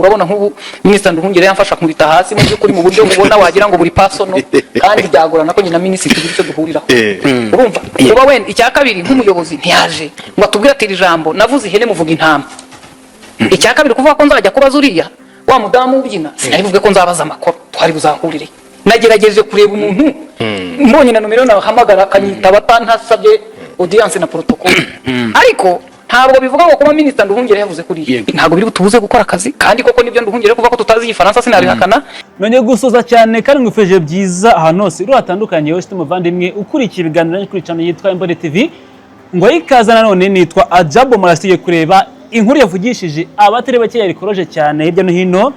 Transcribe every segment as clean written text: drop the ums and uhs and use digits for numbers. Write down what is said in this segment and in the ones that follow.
Urabona nk'ubu Minisitiri Nduhungire yamfasha nkubita hasi, mu by'ukuri mu buryo mubona wagira ngo buri personal, kandi byagorana ko nyina minisitiri tugira icyo duhuriraho. Urumva kuba wenda icya kabiri, nk'umuyobozi ntiyaje ngo atubwire ati: "Iri jambo navuze ihene, muvuga intama." Icya kabiri, kuvuga ko nzajya kubaza uriya wa mudamu ubyina, sinari buvuge ko nzabaza amakoro twari buzahurire. Nagerageje kureba umuntu, mbonye na nomero nahamagara akanyitaba atantasabye audience na protocole. Ariko ntabwo bivuga ngo kuba Minisita Nduhungire yavuze kuriya ntabwo biri butubuze gukora akazi. Kandi koko nibyo, Nduhungire kuvuga ko tutazi Igifaransa sinabihakana. Nongeye gusoza cyane kandi ngufeje byiza ahantu hose uri hatandukanye. Wowe ufite umuvandimwe ukurikiye ibiganiro kuri channel yitwa Imbone TV, ngo ikaze nanone. Nitwa Ajabo. Murasiye kureba inkuru yavugishije abatari bake, yarikoroje cyane hirya no hino.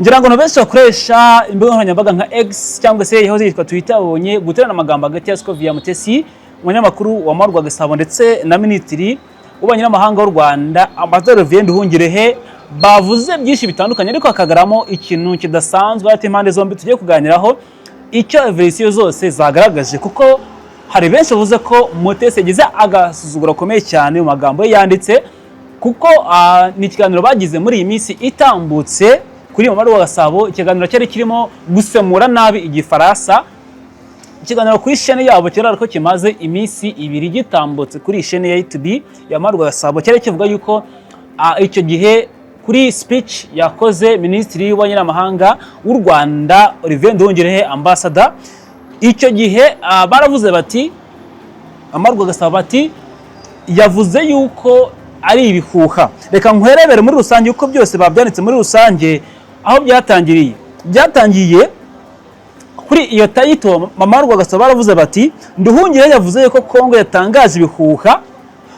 Ngira ngo abantu benshi bakoresha imbuga nkoranyambaga nka X cyangwa se yahoze yitwa Twitter babonye guterana amagambo hagati ya Scovia Mutesi, umunyamakuru wa Mama Urwagasabo, ndetse na Minisitiri w'Ububanyi n'Amahanga w'u Rwanda, Ambasaderi Olivier Nduhungirehe. Bavuze byinshi bitandukanye, ariko hakagaramo ikintu kidasanzwe hagati y'impande zombi tugiye kuganiraho, icyo version zose zagaragaje, kuko hari benshi bavuze ko Mutesi yagize agasuzuguro gakomeye cyane mu magambo ye yanditse, kuko ni ikiganiro bagize muri iyi minsi itambutse kuri Mama Urwagasabo, ikiganiro cyari kirimo gusemura nabi Igifaransa. Ikiganiro kuri chaîne yabo kirara ko kimaze iminsi 2 gitambutse kuri iyi chaîne ya YouTube ya Mama Urwagasabo, cyari kivuga yuko icyo gihe kuri speech yakoze Minisitiri w'Ububanyi n'Amahanga w'u Rwanda, Olivier Nduhungirehe Ambassador, icyo gihe baravuze bati, Mama Urwagasabo bati yavuze yuko ari ibihuha. Reka nkwerebere muri rusange uko byose babyanditse muri rusange, aho byatangiriye. Byatangiye kuri iyo title. Mama Urwagasabo baravuze bati: "Nduhungire yavuze yuko Kongo yatangaje ibihuha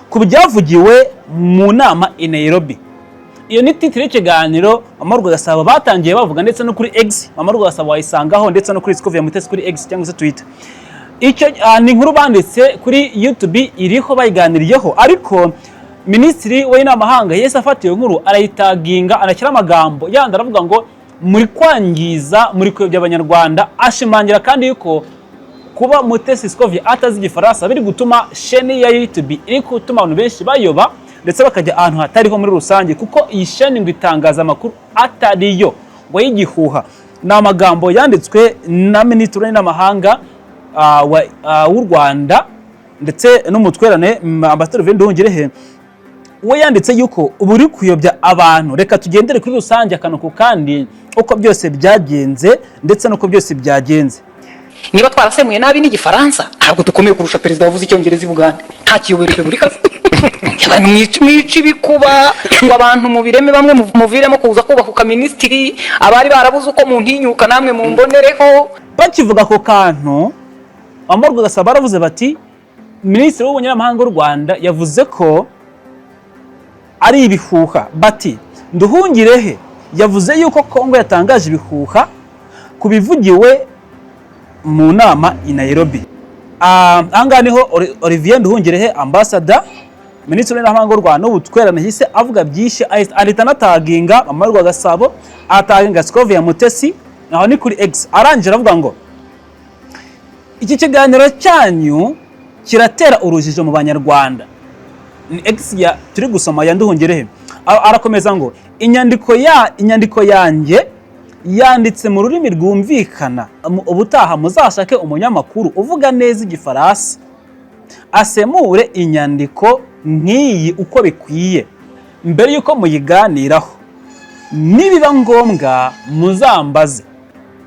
ku byavugiwe mu nama i Nairobi." Iyo ni title y'ikiganiro Mama Urwagasabo batangiye bavuga, ndetse no kuri X Mama Urwagasabo wayisangaho, ndetse no kuri Scovia Mutesi kuri X cyangwa se Twitter. Icyo ni inkuru banditse kuri YouTube iriho, bayiganiriyeho. Ariko Minisitiri w'Inamahanga yahise afata iyo nkuru arayitaginga, anashyira amagambo yandi, aravuga ngo muri kwangiza, muri kuyobya Abanyarwanda. Ashimangira kandi yuko kuba Mutesi Scovia atazi Igifaransa biri gutuma chaîne ya YouTube iri gutuma abantu benshi bayoba, ndetse bakajya ahantu hatariho muri rusange, kuko iyi chaîne ngo itangaza amakuru atariyo, ngo y'igihuha. Ni amagambo yanditswe na Minisitiri w'Amahanga w'u Rwanda ndetse n'umutwerane, Ambasaderi Olivier Nduhungirehe. We yanditse yuko ubu uri kuyobya abantu. Reka tugendere kuri rusange akantu ku kandi, uko byose byagenze ndetse n'uko byose byagenze. Niba twarasemuye nabi n'Igifaransa, ntabwo dukomeye kurusha perezida wavuze Icyongereza i Bugande. Nta kiyobora repubulika. Abantu mwica ibikuba, ngo abantu mubireme, bamwe muviremo kuza kubahuka minisitiri, abari barabuze uko muntinyuka namwe mumbonereho. Bakivuga ako kantu, Mama Urwagasabo baravuze bati Minisitiri w'Ubunyamahanga w'u Rwanda yavuze ko ari ibihuha. Bati Nduhungirehe yavuze yuko Kongo yatangaje ibihuha ku bivugiwe mu nama i Nairobi. Ahangaha niho Olivier Nduhungirehe Ambassador, Minisitiri w'Amahanga w'u Rwanda n'Ubutwererane, yahise avuga byinshi, ahita anataginga Mama Urwagasabo, ataginga Scovia Mutesi. Aho ni kuri X. Arangije aravuga ngo: "Iki kiganiro cyanyu kiratera urujijo mu Banyarwanda." Ni X ya turi gusoma ya Nduhungirehe. Arakomeza ngo: Inyandiko yanjye yanditse mu rurimi rwumvikana. Ubutaha muzashake umunyamakuru uvuga neza Igifaransa asemure inyandiko nk'iyi uko bikwiye mbere y'uko muyiganiraho. Nibiba ngombwa muzambaze."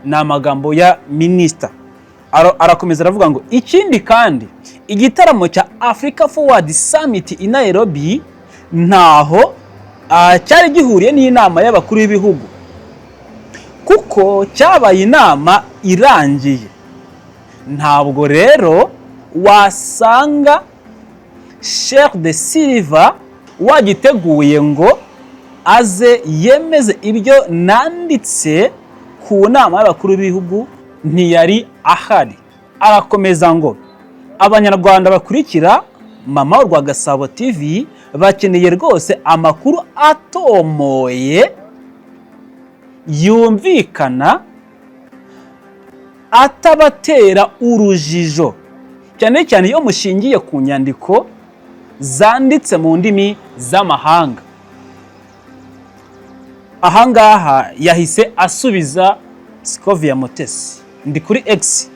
Ni amagambo ya minisita. Arakomeza aravuga ngo: "Ikindi kandi, igitaramo cya Africa Forward Summit i Nairobi ntaho cyari gihuriye n'inama y'abakuru b'ibihugu, kuko cyabaye inama irangiye. Ntabwo rero wasanga Sheikh de Silva wagiteguye ngo aze yemeze ibyo nanditse ku nama y'abakuru b'ibihugu, ntiyari ahari." Arakomeza ngo: "Abanyarwanda bakurikira Mama Urwagasabo TV bakeneye rwose amakuru atomoye, yumvikana, atabatera urujijo, cyane cyane iyo mushingiye ku nyandiko zanditse mu ndimi z'amahanga." Ahangaha yahise asubiza Scovia Mutesi. Ndi kuri X.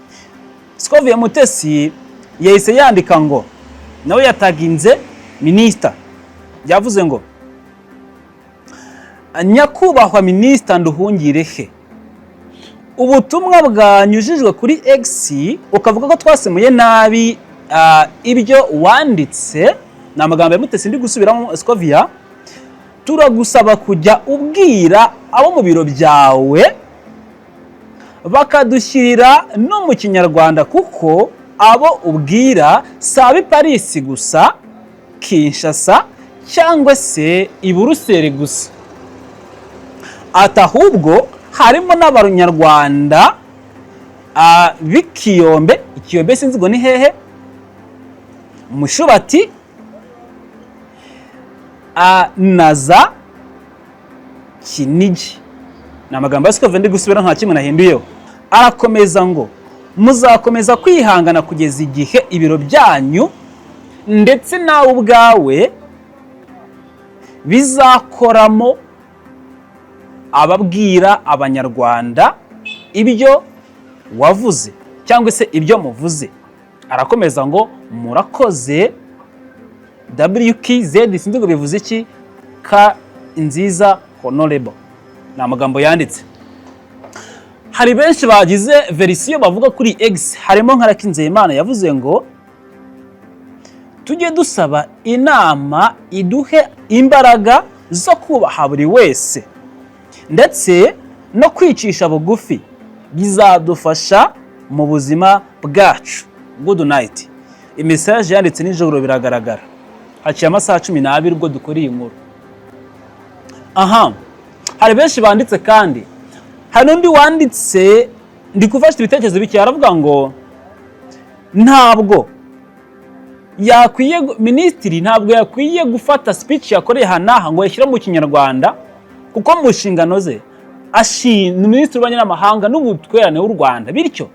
Scovia Mutesi yahise yandika ngo, nawe yataginze minisita, yavuze ngo: "Nyakubahwa Minisita Nduhungirehe, ubutumwa bwanyujijwe kuri X ukavuga ko twasemuye nabi ibyo wanditse," ni amagambo ya Mutesi ndi gusubiramo Scovia, "turagusaba kujya ubwira abo mu biro byawe bakadushyirira no mu Kinyarwanda, kuko abo ubwira si ab'i Paris gusa, Kinshasa cyangwa se i Buruseli gusa," ati "ahubwo harimo n'Abanyarwanda b'Ikiyombe," Ikiyombe sinzi ngo ni hehe, "Mushubati na za Kinigi." Ni amagambo ya Scovia ndi gusubira, nta kimwe nahinduyeho. Arakomeza ngo: "Muzakomeza kwihangana kugeza igihe ibiro byanyu ndetse nawe ubwawe bizakoramo ababwira Abanyarwanda ibyo wavuze cyangwa se ibyo muvuze." Arakomeza ngo: "Murakoze, WKZ," sinzi ngo bivuze iki, "K nziza honorable." Ni amagambo yanditse. Hari benshi bagize version bavuga kuri X, harimo nka Rakinzeyimana yavuze ngo: "Tujye dusaba inama iduhe imbaraga zo kubaha buri wese ndetse no kwicisha bugufi, bizadufasha mu buzima bwacu. Good night." Imessage yanditse nijoro, biragaragara haciye amasaha 12 ubwo dukora iyi nkuru. Aha hari benshi banditse, kandi hari n'undi wanditse, ndi gufasha ibitekerezo bike, aravuga ngo ntabwo yakwiye, minisitiri ntabwo yakwiye gufata speech yakoreye aha n'aha ngo ayishyire mu Kinyarwanda, kuko mu nshingano ze ni minisitiri w'ububanyi n'amahanga n'ubutwererane w'u Rwanda, bityo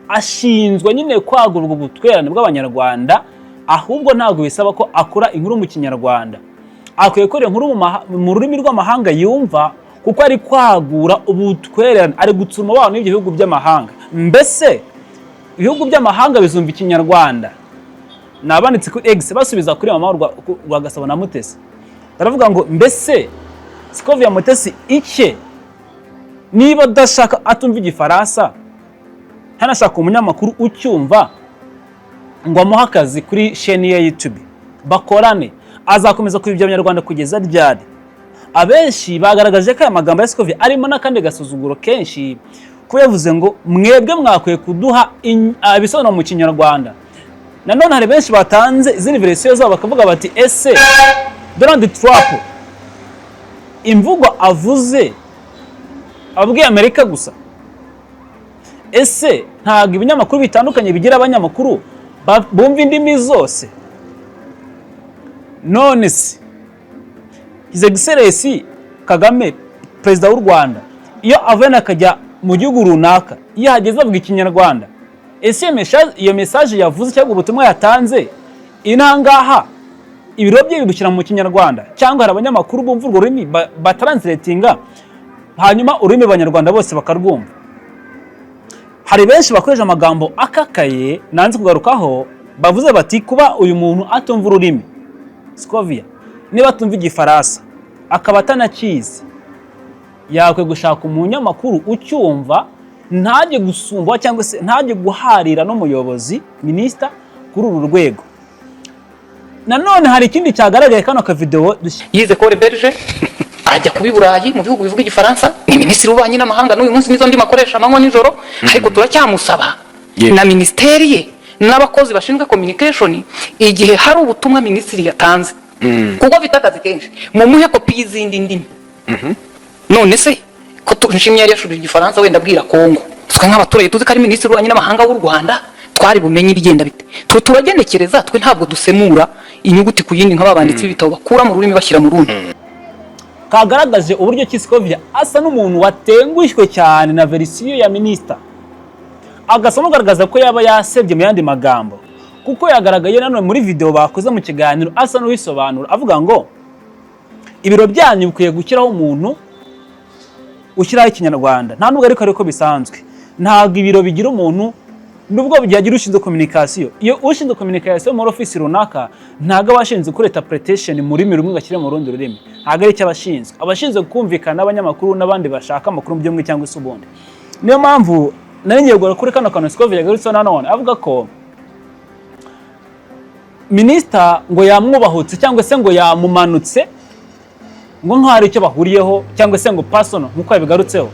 ashinzwe nyine kwagura ubwo butwererane bw'Abanyarwanda. Ahubwo ntabwo bisaba ko akora inkuru mu Kinyarwanda, akwiye gukora inkuru mu rurimi rw'amahanga yumva, kuko ari kwagura ubutwererane, ari gutsura umubano n'ibyo bihugu by'amahanga. Mbese ibihugu by'amahanga bizumva Ikinyarwanda? Ni abanditse kuri X basubiza kuri Mama Rwagasabo na Mutesi, baravuga ngo: "Mbese Scovia Mutesi icye niba adashaka, atumva Igifaransa, ntanashaka umunyamakuru ucyumva ngo amuhe akazi kuri chaîne ye YouTube bakorane, azakomeza kuyobya Abanyarwanda kugeza ryari?" Abenshi bagaragaje ko aya magambo ya Scovia arimo n'akandi gasuzuguro kenshi, kuba yavuze ngo mwebwe mwakwiye kuduha ibisobanuro mu Kinyarwanda. Nanone hari benshi batanze izindi version zabo, bakavuga bati: "Ese Donald Trump imvugo avuze abwiye Amerika gusa? Ese ntabwo ibinyamakuru bitandukanye bigira abanyamakuru bumva indimi zose? None se His Excellency Kagame, perezida w'u Rwanda, iyo avuye akajya mu gihugu runaka, iyo ahageze avuga Ikinyarwanda? Ese iyo message yavuze cyangwa ubutumwa yatanze inangaha, ibiro bye bibushyira mu Kinyarwanda, cyangwa hari abanyamakuru bumva urwo rurimi batranslatinga, hanyuma ururimi Abanyarwanda bose bakarwumva?" Hari benshi bakoresha amagambo akakaye nanze kugarukaho, bavuze bati: "Kuba uyu muntu atumva ururimi, Scovia niba atumva Igifaransa akaba atanakizi, yakwiye gushaka umunyamakuru ucyumva, ntajye gusumba cyangwa se ntajye guharira n'umuyobozi minisita kuri uru rwego." Nanone hari ikindi cyagaragaye, kano kavideo. Yize École Belge, ajya kuba i Burayi mu bihugu bivuga Igifaransa. Ni minisitiri w'ububanyi n'amahanga n'uyu munsi, nizo ndimi akoresha amanywa nijoro. Ariko turacyamusaba na minisiteri ye n'abakozi bashinzwe communication, igihe hari ubutumwa minisitiri yatanze, kuko afite akazi kenshi, mumuhe kopi y'izindi ndimi. None se ko Nshimye yari yashubije Igifaransa, wenda abwira Kongo, twe nk'abaturage tuzi ko ari minisitiri w'ububanyi n'amahanga w'u Rwanda, twari bumenye ibigenda bite? Twe turagenekereza, twe ntabwo dusemura inyuguti ku yindi nk'ababanditsi b'ibitabo bakura mu rurimi bashyira mu rundi. Kagaragaje uburyo ki Scovia asa n'umuntu watengushywe cyane na version ya minisita, agasa n'ugaragaza ko yaba yasebye mu yandi magambo, kuko yagaragaye nanone muri video bakoze mu kiganiro asa n'uwisobanura, avuga ngo ibiro byanyu bikwiye gushyiraho umuntu. ushyiraho Ikinyarwanda. Nta nubwo ariko bisanzwe, ntabwo ibiro bigira umuntu, nubwo byagira ushinzwe communication. Iyo ushinzwe communication muri office runaka, ntabwo aba ashinzwe gukora interpretation mu rurimi rumwe ngo ashyire mu rundi rurimi. Ntabwo ari icyo abashinzwe. Abashinzwe kumvikana n'abanyamakuru n'abandi bashaka amakuru mu by'umwe cyangwa se ubundi. Niyo mpamvu nari ngiye kugura kuri kano kantu Scovia yagarutseho nanone, avuga ko minisita ngo yamwubahutse cyangwa se ngo yamumanutse, ngo nk'aho hari icyo bahuriyeho cyangwa se ngo personal, nk'uko yabigarutseho,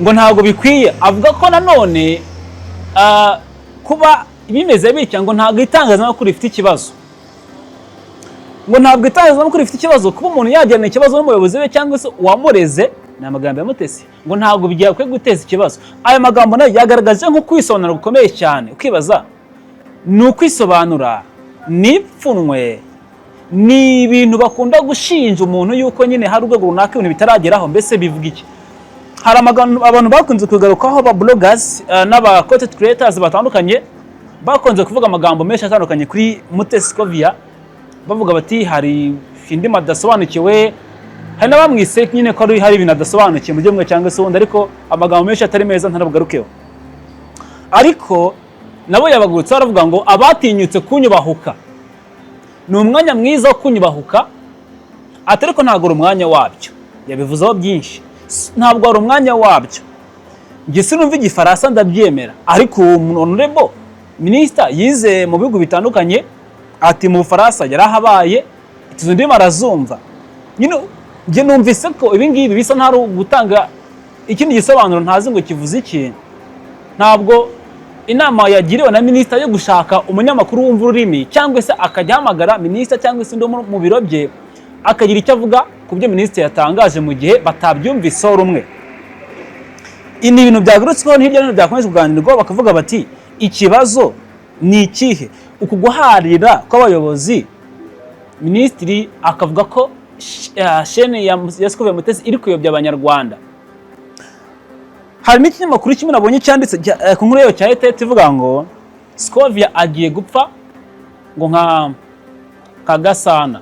ngo ntabwo bikwiye. Avuga ko nanone kuba bimeze bitya ngo ntabwo itangazamakuru rifite ikibazo, ngo ntabwo itangazamakuru rifite ikibazo kuba umuntu yagirana ikibazo n'umuyobozi we cyangwa se uwamureze. Ni amagambo ya Mutesi, ngo ntabwo byakwiye guteza ikibazo. Aya magambo nayo yagaragaje nko kwisobanura gukomeye cyane. Ukibaza, ni ukwisobanura, ni ipfunwe, ni ibintu bakunda gushinja umuntu yuko nyine hari urwego runaka ibintu bitarageraho? Mbese bivuga iki? Hari amagambo abantu bakunze kugarukaho, aba bloggers n'aba content creators batandukanye bakunze kuvuga amagambo menshi atandukanye kuri Mutesi Scovia, bavuga bati hari indimi adasobanukiwe. Hari n'abamwise nyine ko hari ibintu adasobanukiwe mu buryo bumwe cyangwa se ubundi, ariko amagambo menshi atari meza ntarabugarukeho. Ariko nabo yabagurutse baravuga ngo abatinyutse kunyubahuka, ni umwanya mwiza wo kunyubahuka, ati ariko ntabwo ari umwanya wabyo. Yabivuzeho byinshi. Ntabwo ari umwanya wabyo, njye sinumva Igifaransa, ndabyemera, ariko uwo honorable minisita yize mu bihugu bitandukanye, ati mu Bufaransa yarahabaye, izo ndimi arazumva nyine. Njye numvise ko ibi ngibi bisa nk'aho ari ugutanga ikindi gisobanuro ntazi ngo kivuze iki. Ntabwo inama yagiriwe na minisita yo gushaka umunyamakuru wumva ururimi, cyangwa se akajya ahamagara minisita cyangwa se undi wo mu biro bye, akagira icyo avuga ku byo minisitiri yatangaje mu gihe batabyumviseho rumwe. Ibi ni ibintu byagarutsweho hirya no hino, byakomeje kuganirwaho, bakavuga bati ikibazo ni ikihe? Uku guharira kw'abayobozi, minisitiri akavuga ko chaîne ya Scovia Mutesi iri kuyobya Abanyarwanda. Hari n'ikinyamakuru kimwe nabonye cyanditse ku nkuru yayo cya Etete, ivuga ngo Scovia agiye gupfa ngo nka Gasana,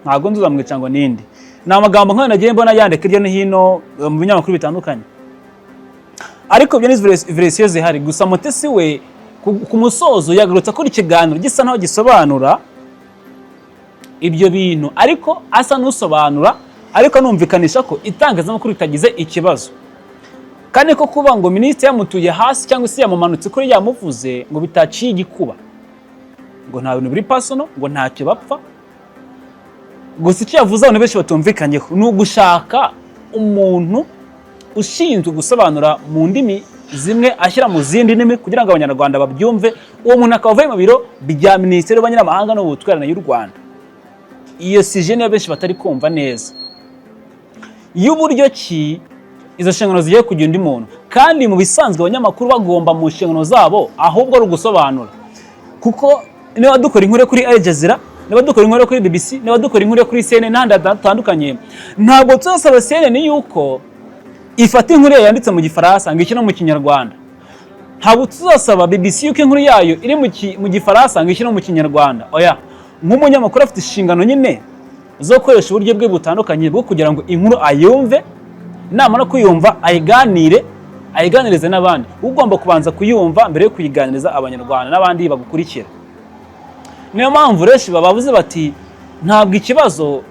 ntabwo nzuzamwica ngo ninde. Ni amagambo nk'ayo nagiye mbona yandika hirya no hino mu binyamakuru bitandukanye, ariko ibyo ni version zihari. Gusa Mutesi we ku musozo yagarutse akora ikiganiro gisa naho gisobanura ibyo bintu, ariko asa n'usobanura, ariko anumvikanisha ko itangazamakuru ritagize ikibazo, kandi ko kuba ngo minisitiri yamutuye hasi cyangwa se yamumanutse kuri yamuvuze ngo bitaciye igikuba, ngo nta bintu biri personal, ngo ntacyo bapfa. Gusa icyo yavuze abantu benshi batumvikanyeho ni ugushaka umuntu ushinzwe gusobanura mu ndimi zimwe ashyira mu zindi ndimi kugira ngo Abanyarwanda babyumve, uwo muntu akaba avuye mu biro bya Minisiteri y'Ububanyi n'Amahanga n'Ubutwererane y'u Rwanda. Iyo sujet niyo benshi batari kumva neza, y'uburyo ki izo nshingano zigiye kugira undi muntu, kandi mu bisanzwe abanyamakuru bagomba mu nshingano zabo ahubwo ari ugusobanura. Kuko niba dukora inkuru kuri Al Jazeera, niba dukora inkuru kuri BBC, niba dukora inkuru kuri CNN n'ahandi hatandukanye, ntabwo tuzasaba CNN yuko ifata inkuru yayo yanditse mu Gifaransa ngo ishyire no mu Kinyarwanda. Ntabwo tuzasaba BBC yuko inkuru yayo iri mu Gifaransa ngo ishyire no mu Kinyarwanda. Oya, nk'umunyamakuru afite inshingano nyine zo gukoresha uburyo bwe butandukanye bwo kugira ngo inkuru ayumve, namara kuyumva ayiganire, ayiganirize n'abandi. Ugomba kubanza kuyumva mbere yo kuyiganiriza Abanyarwanda n'abandi bagukurikira. Niyo mpamvu benshi bababuze bati ntabwo ikibazo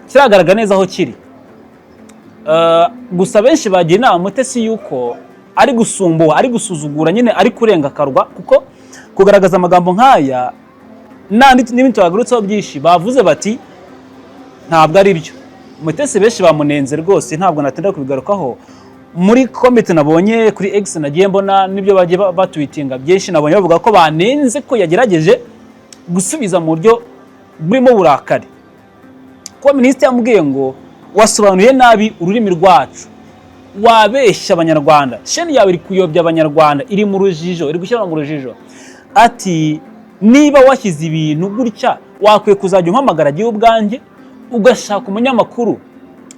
kiragaragara neza aho kiri. Gusa benshi bagira inama Mutesi yuko ari gusumbuwa, ari gusuzugura nyine, ari kurenga akarwa, kuko kugaragaza amagambo nk'aya n'andi n'ibindi tubagarutseho byinshi, bavuze bati ntabwo ari byo. Mutesi benshi bamunenze rwose, ntabwo natinda kubigarukaho. Muri comment nabonye kuri X, nagiye mbona n'ibyo bagiye batweetinga byinshi, nabonye bavuga ko banenze ko yagerageje gusubiza mu buryo burimo uburakari, kuba minisitiri yamubwiye ngo wasobanuye nabi ururimi rwacu, wabeshya Abanyarwanda, chaîne yawe iri kuyobya Abanyarwanda, iri mu rujijo, iri gushyira mu rujijo. Ati niba washyize ibintu gutya, wakwiye kuzajya umpamagara agiye ubwanjye, ugashaka umunyamakuru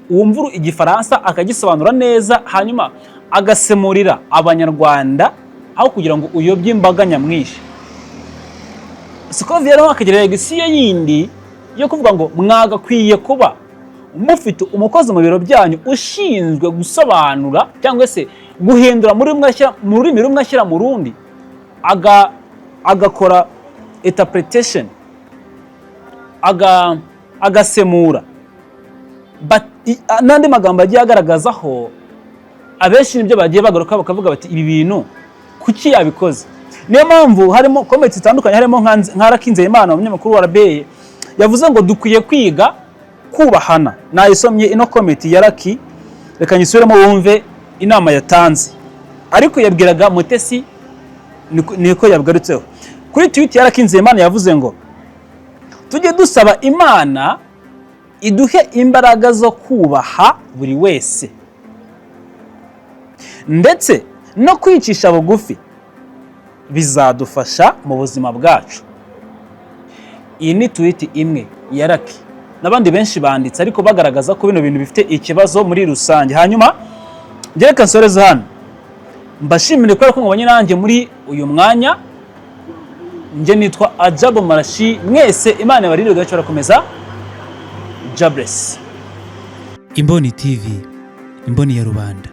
wumva Igifaransa akagisobanura neza, hanyuma agasemurira Abanyarwanda, aho kugira ngo uyobye imbaga nyamwinshi. Scovia rero akagira réaction yindi yo kuvuga ngo mwagakwiye kuba Mufite umukozi mu biro byanyu ushinzwe gusobanura cyangwa se guhindura muri rumwe ashyira mu rurimi rumwe ashyira mu rundi, agakora interpretation, agasemura. N'andi magambo agiye agaragazaho abenshi nibyo bagiye bagaruka bakavuga bati: "Ibi bintu kuki yabikoze?" Niyo mpamvu harimo comments zitandukanye, harimo nka Lucky Nzeyimana, umunyamakuru wa RBA, yavuze ngo dukwiye kwiga kubahana. Nayisomye ino comment ya Lucky, reka nyisubiremo wumve inama yatanze, ariko yabwiraga Mutesi, niko yagarutseho kuri tweet ya Lucky Nzeyimana. Yavuze ngo tujye dusaba Imana iduhe imbaraga zo kubaha buri wese ndetse no kwicisha bugufi, bizadufasha mu buzima bwacu. Iyi ni tweet imwe ya Lucky, n'abandi benshi banditse ariko bagaragaza ko bino bintu bifite ikibazo muri rusange. Hanyuma njye reka nsoreze hano, mbashimire kubera ko mubanye nanjye muri uyu mwanya. Njye nitwa Ajabo Marashi. Mwese Imana ibarinde, gace barakomeza. Jabless. Imboni TV, imboni ya rubanda.